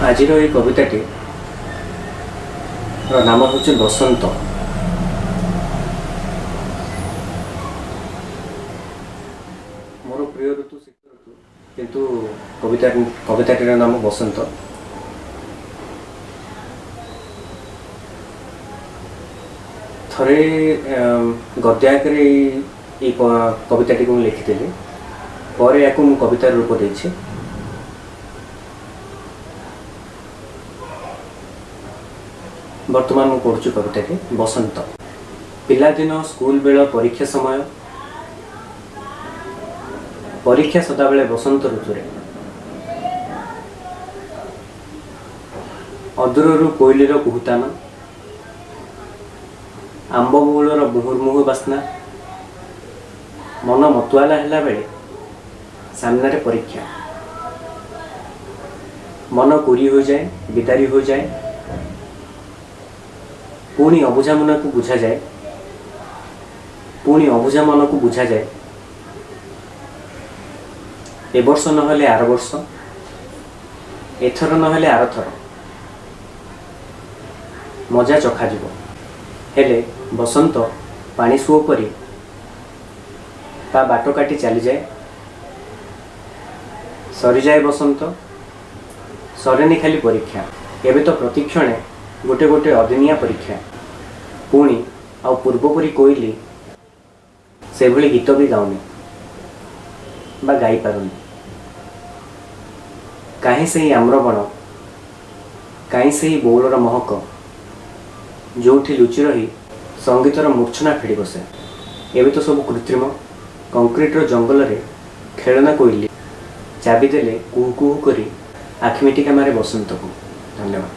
ଆଜିର ଏଇ କବିତାଟି ର ନାମ ହେଉଛି ବସନ୍ତ। ମୋର ପ୍ରିୟ ଋତୁ ଶୀତ ଋତୁ, କିନ୍ତୁ କବିତାଟିର ନାମ ବସନ୍ତ। ଥରେ ଗଦ୍ୟ ଆକାରରେ ଏଇ କବିତାଟିକୁ ମୁଁ ଲେଖିଥିଲି, ପରେ ୟାକୁ ମୁଁ କବିତାର ରୂପ ଦେଇଛି। ବର୍ତ୍ତମାନ ମୁଁ ପଢ଼ୁଛି କବିତାଟି ବସନ୍ତ। ପିଲାଦିନ ସ୍କୁଲ ବେଳ ପରୀକ୍ଷା ସମୟ, ପରୀକ୍ଷା ସଦାବେଳେ ବସନ୍ତ ଋତୁରେ। ଅଦୂରରୁ କୋଇଲିର କୁହୁତାନ, ଆମ୍ବ ବଉଳର ମୁହୁର୍ମୁହୁ ବାସ୍ନା, ମନ ମତୁଆଲା ହେଲା ବେଳେ ସାମ୍ନାରେ ପରୀକ୍ଷା। ମନ କୋରି ହୋଇଯାଏ, ବିଦାରି ହୋଇଯାଏ, ପୁଣି ଅବୁଝା ମନକୁ ବୁଝାଯାଏ, ପୁଣି ଅବୁଝା ମନକୁ ବୁଝାଯାଏ। ଏ ବର୍ଷ ନହେଲେ ଆର ବର୍ଷ, ଏଥର ନହେଲେ ଆରଥର ମଜା ଚଖାଯିବ। ହେଲେ ବସନ୍ତ ପାଣି ସୁଅ ପରି ତା ବାଟ କାଟି ଚାଲିଯାଏ। ସରିଯାଏ ବସନ୍ତ, ସରେନି ଖାଲି ପରୀକ୍ଷା। ଏବେ ତ ପ୍ରତିକ୍ଷଣେ ଗୋଟେ ଗୋଟେ ଅଦିନିଆ ପରୀକ୍ଷା। ପୁଣି ଆଉ ପୂର୍ବପରି କୋଇଲି ସେଭଳି ଗୀତ ବି ଗାଉନି ବା ଗାଇପାରୁନି। କାହିଁ ସେଇ ଆମ୍ରବଣ, କାହିଁ ସେଇ ବଉଳର ମହକ, ଯେଉଁଠି ଲୁଚି ରହି ସଙ୍ଗୀତର ମୂର୍ଚ୍ଛନା ଫେଡ଼ି ବସେ। ଏବେ ତ ସବୁ କୃତ୍ରିମ କଂକ୍ରିଟର ଜଙ୍ଗଲରେ ଖେଳନା କୋଇଲି ଚାବି ଦେଲେ କୁହୁ କୁହୁ କରି ଆଖି ମିଟିକା ମାରେ ବସନ୍ତକୁ। ଧନ୍ୟବାଦ।